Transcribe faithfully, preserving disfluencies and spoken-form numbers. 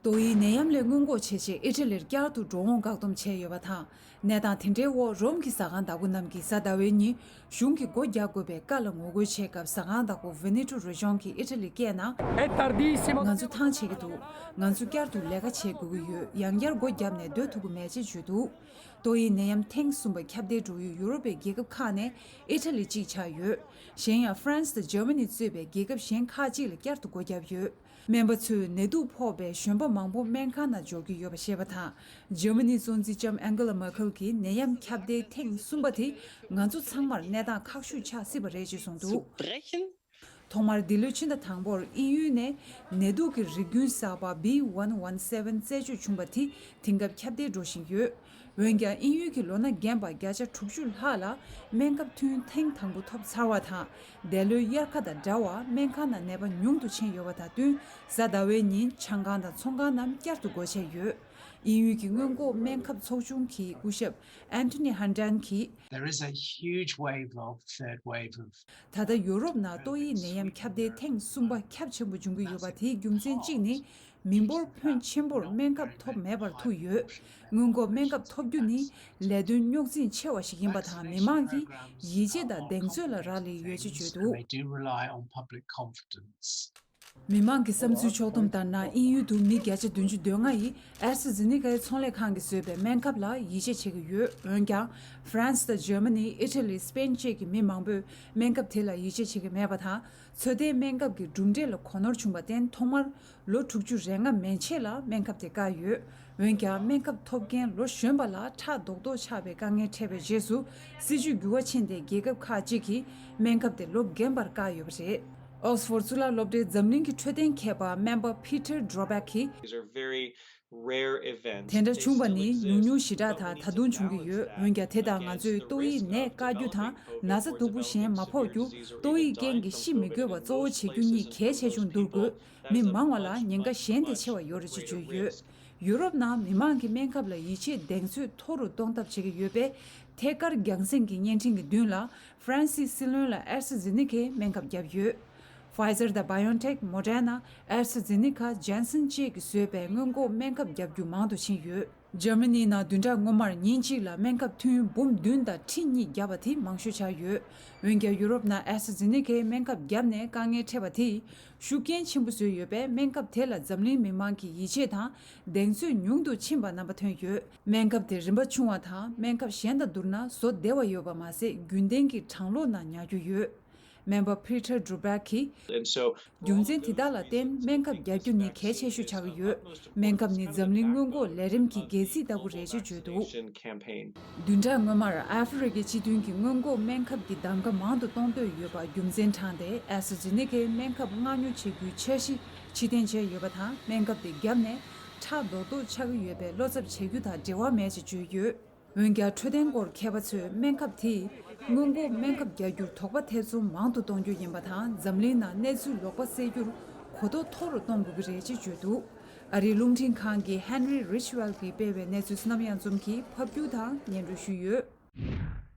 ཏོག་དབྱིབས་ནད་ཡམས་ལས་སྔོན་འགོག་བྱེད་ཆེད་ཨི་ཊ་ལིར་བསྐྱར་དུ་འགྲོ་འོང་བཀག་སྡོམ་བྱས་ཡོད་པ་དང་། གནས་སྟངས་དེ་འདྲའི་འོག་རོམ་གྱི་ཟ་ཁང་བདག་པོ་རྣམས་ཀྱིས་གཟའ་ཟླ་བའི་ཉིན་གཞུང་གིས་སྒོ་རྒྱག་དགོས་པའི་བཀའ་ལ་ངོ་རྒོལ་བྱེད་སྐབས། ཟ་ཁང་བདག་པོ་ཝེ་ནེ་ཊོ་རི་ཇོན་གྱིས་ཨི་ཊ་ལི་སྐད་ནང་། È tardissimo. ང་ཚོ་ཐང་ཆད་ཀྱི་འདུག་ང་ཚོ་བསྐྱར་དུ་ལས་ཀ་བྱེད་དགོས་ཀྱི་ཡོད། ཡང་བསྐྱར་སྒོ་བརྒྱབ་ནས་སྡོད་ཐུབ་ཀྱི་མེད་ཅེས་བརྗོད་འདུག་ཏོག་དབྱིབས་ནད་ཡམས་ཐེངས་གསུམ་པ་ཁྱབ་གདལ་འགྲོ་ཡུལ་ཡུ་རོབ་པའི་རྒྱལ་ཁབ་ཁག་ནས་ཨི་ཊ་ལི་གཅིག་ཆགས་ཡོད། གཞན་ཡང་ཧྥ་རན་སི་དང་འཇར་མ་ནི་གཙོས་པའི་རྒྱལ་ཁབ་གཞན་ཁག་ཅིག་ལ་བསྐྱར་དུ་སྒོ་བརྒྱབ་ཡོད། སྨན་པ་ཚོས་ནད་དུག་ཕོག་པའི་གཞོན་པ་མང་པོ་སྨན་ཁང་ནང་འབྱོར་གྱི་ཡོད་པ་བཤད་པ་དང་། འཇར་མ་ནིའི་གཙོ་འཛིན་ལྕམ་ཨན་གྷེ་ལ་མར་ཁེལ་གྱིས་ནད་ཡམས་ཁྱབ་གདལ་ཐེངས་གསུམ་པ་དེ་ང་ཚོ་ཚང་མར་གནས་སྟངས་ཁག་ཤོས་ཆགས་སྲིད་པ་རེད་ཅེས་གསུངས་འདུག་ཐོག་མར་འདི་ལོའི་ཕྱི་ཟླ་དང་པོར་དབྱིན་ཡུལ་ནས་ནད་དུག་གི་རིགས་རྒྱུན་གསར་པ་B one one seven རྩད་གཅོད་བྱུང་བ་དེ་དེང་སྐབས་ཁྱབ་གདལ་འགྲོ་བཞིན་ཡོད། འོན་ཀྱང་དབྱིན་ཡུལ་གྱི་ལོ་ན་རྒན་པ་བརྒྱ་ཆ་དྲུག་ཅུ་ལྷག་ལ་སྨན་ཁབ་ཐུན་ཐེངས་དང་པོ་ཐོབ་ཚར་བ་དང་། འདས་ལོའི་དབྱར་ཁ་དང་འདྲ་བར་སྨན་ཁང་ནང་ནད་པ་ཉུང་དུ་ཕྱིན་ཡོད་པ་དང་བསྟུན། གཟའ་ཟླ་བའི་ཉིན་ཆང་ཁང་དང་ཚོང་ཁང་རྣམས་བསྐྱར་དུ་སྒོ་ཕྱེ་ཡོད། དབྱིན་ཡུལ་གྱི་སྔོན་འགོག་སྨན་ཁབ་ཚོགས་ཆུང་གི་སྐུ་ཞབས་ཨན་ཐོ་ནི་ཧན་ཌན་གྱིས། There is a huge wave of third wave of ད་ལྟ་ཡོ་རོབ་ནང་ཏོག་དབྱིབས་ནད་ཡམས་ཁྱབ་གདལ་ཐེངས་གསུམ་པ་ཁྱབ་ཆེན་པོ་འབྱུང་གི་ཡོད་པ། དེའི་རྒྱུ་མཚན་གཅིག་ནི། མི་འབོར་ཕོན་ཆེན་པོར་སྨན་ཁབ་ཐོབ་མེད་པར་ཐུག་ཡོད། སྔོན་འགོག་སྨན་ཁབ་ཐོབ་རྒྱུ་ནི་ལས་དོན་རྙོག་འཛིང་ཆེ་བ་ཞིག་ཡིན་པ་དང་། མི་མང་གི་ཡིད་ཆེས་དང་གདེང་ཚོད་ལ་རག་ལས་ཡོད་ཅེས་བརྗོད་འདུག They do rely on public confidence. མི་མང་གི་བསམ་ཚུལ་ཕྱོགས་བསྡོམས་ལྟར་ན། དབྱིན་ཡུལ་དུ་མི་བརྒྱ་ཆ་བདུན་ཅུ་དོན་ལྔ་ཡིས་ཨེ་སི་ཊ་ཛེ་ནི་ཀའི་ཚོང་ལས་ཁང་གིས་བཟོས་པའི་སྨན་ཁབ་ལ་ཡིད་ཆེས་བྱེད་ཀྱི་ཡོད། འོན་ཀྱང་། ཧྥ་རན་སི་དང་འཇར་མ་ནི། ཨི་ཊ་ལི། སྤེན་བཅས་ཀྱི་མི་མང་པོས་སྨན་ཁབ་དེ་ལ་ཡིད་ཆེས་བྱེད་ཀྱི་མེད་པ་དང་། ཚོད་ལྟའི་སྨན་ཁབ་ཀྱི་གྲུབ་འབྲས་ལ་གོ་ནོར་བྱུང་བར་བརྟེན། ཐོག་མར་ལོ་དྲུག་ཅུ་རེ་ལྔ་མན་ཆད་ལ་སྨན་ཁབ་དེ་བཀག་ཡོད། འོན་ཀྱང་། སྨན་ཁབ་ཐོབ་མཁན་ལོ་གཞོན་པ་ལ་ཁྲག་རྡོག་རྡོག་ཆགས་པའི་དཀའ་ངལ་འཕྲད་པའི་རྗེས་སུ། སྲིད་ཇུས་འགྱུར་བ་ཕྱིན་ཏེ། རྒྱལ་ཁབ་ཁག་ཅིག་གིས་སྨན་ཁབ་དེ་ལོ་རྒན་པར་བཀག་ཡོད་པ་རེད། ཨོག་སི་ཕོར་གཙུག་ལག་སློབ་གྲྭའི་འཛམ་གླིང་གི་འཕྲོད་བསྟེན་མཁས་པ་སྨན་པ་Peter Daszak གིས། These are very rare events. དེ་འདྲ་བྱུང་བ་ནི་ཉུང་ཉུང་ཞེ་དྲག་དང་། ད་དུང་འབྱུང་གི་ཡོད། འོན་ཀྱང་། དེ་དང་ང་ཚོས་ཏོག་དབྱིབས་ནད་བཀག་རྒྱུ་དང་། ན་ཚ་སྡུག་པོ་གཞན་མ་ཕོག་རྒྱུ། ཏོག་དབྱིབས་རྐྱེན་གྱིས་ཤི་མི་དགོས་པ་གཙོ་བོ་བྱེད་རྒྱུ་གཉིས་གལ་ཆེ་ཆུང་བསྡུར་དགོས། མི་མང་བ་ལ་ཉེན་ཁ་གཞན་དེ་ཆེ་བ་ཡོད་རེད་ཅེས་བརྗོད་ཡོད། ཡུ་རོབ་ནང་མི་མང་གི་སྨན་ཁབ་ལ་ཡིད་ཆེས་གདེང་ཚོད་མཐོ་རུ་གཏོང་ཐབས་བྱེད་ཀྱི་ཡོད་པས། ཐད་ཀར་རྒྱང་སྲིང་གི་བརྙན་འཕྲིན་གྱི་མདུན་ལ། ཧྥ་རན་སིའི་སྲིད་བློན་ལ་ཨེ་སི་ཊ་ཛེ་ནི་ཀའི་སྨན་ཁབ་བརྒྱབ་ཡོད། Pfizer དང་BioNTech། Moderna། AstraZeneca། Janssen བཅས་ཀྱིས་བཟོས་པའི་སྔོན་འགོག་སྨན་ཁབ་བརྒྱབ་རྒྱུ་མང་དུ་ཕྱིན་ཡོད། འཇར་མ་ནིའི་ནང་བདུན་ཕྲག་སྔོན་མར་ཉིན་གཅིག་ལ་སྨན་ཁབ་ཐུན་འབུམ་བདུན་དང་ཁྲི་གཉིས་བརྒྱབ་པ་དེ་མང་ཤོས་ཆགས་ཡོད། འོན་ཀྱང་། ཡུ་རོབ་ནང་ཨེ་སི་ཊ་ཛེ་ནི་ཀའི་སྨན་ཁབ་བརྒྱབ་ནས་དཀའ་ངལ་འཕྲད་པ་དེས་ཤུགས་རྐྱེན་ཆེན་པོ་བཟོས་ཡོད་པས། སྨན་ཁབ་དེ་ལ་འཛམ་གླིང་མི་མང་གི་ཡིད་ཆེས་དང་གདེང་ཚོད་ཉུང་དུ་ཕྱིན་པ་རྣམ་པ་ཐོན་ཡོད། སྨན་ཁབ་དེ་རིན་པ་ཆུང་བ་དང་། སྨན་ཁབ་གཞན་དང་བསྡུར་ན་བཟོ་བདེ་བ་ཡོད་པ་མ་ཟད། རྒྱུན་ལྡན་གྱི་གྲང་གློག་ནང་ཉར་རྒྱུ་ཡོད། སྨན་པ་Peter Daszak གིས། And so རྒྱུ་མཚན་དེ་དག་ལ་བརྟེན། སྨན་ཁབ་བརྒྱབ་རྒྱུ་ནི་གལ་ཆེ་ཤོས་ཆགས་ཀྱི་ཡོད། སྨན་ཁབ་ནི་འཛམ་གླིང་སྔོན་འགོག་ལས་རིམ་གྱི་སྒལ་ཚིགས་ལྟ་བུ་རེད་ཅེས་བརྗོད་འདུག Vaccination campaign. བདུན་ཕྲག་སྔོན་མར་ཨ་ཧྥེ་རི་ཁའི་སྤྱི་མཐུན་གྱི་སྔོན་འགོག་སྨན་ཁབ་ཀྱི་གདམ་ག་མང་དུ་གཏོང་འདོད་ཡོད་པ་རྒྱུ་མཚན་དྲངས་ཏེ། ཨེ་སི་ཊ་ཛེ་ནི་ཀའི་སྨན་ཁབ་མངགས་ཉོ་བྱེད་རྒྱུའི་འཆར་གཞི་ཕྱིར་འཐེན་བྱས་ཡོད་པ་དང་། སྨན་ཁབ་དེ་བརྒྱབ་ནས་ཁྲག་རྡོག་རྡོག་ཆགས་ཀྱི་ཡོད་པའི་བློ་འཚབ་བྱེད་རྒྱུ་དང་འབྲེལ་བ་མེད་ཅེས་བརྗོད་ཡོད། འོན་ཀྱང་། འཕྲོད་བསྟེན་སྐོར་མཁས་པ་ཚོས། སྨན་ཁབ་དེས་སྔོན་འགོག་སྨན་ཁབ་རྒྱག་རྒྱུར་དོགས་པ་ཐེ་ཚོམ་མང་དུ་གཏོང་རྒྱུ་ཡིན་པ་དང་། འཛམ་གླིང་ནང་གནས་ཚུལ་ལོག་པ་སེལ་རྒྱུར་གོ་རྟོགས་མཐོ་རུ་གཏོང་དགོས་ཀྱི་རེད་ཅེས་བརྗོད་འདུག་ཨ་རིའི་རླུང་འཕྲིན་ཁང་གི་Henry Ridgwell གྱིས་སྤེལ་བའི་གནས་ཚུལ་བསོད་ནམས་དབྱངས་འཛོམས་ཀྱིས་ཕབ་སྒྱུར་དང་སྙན་སྒྲོན་ཞུས་ཡོད།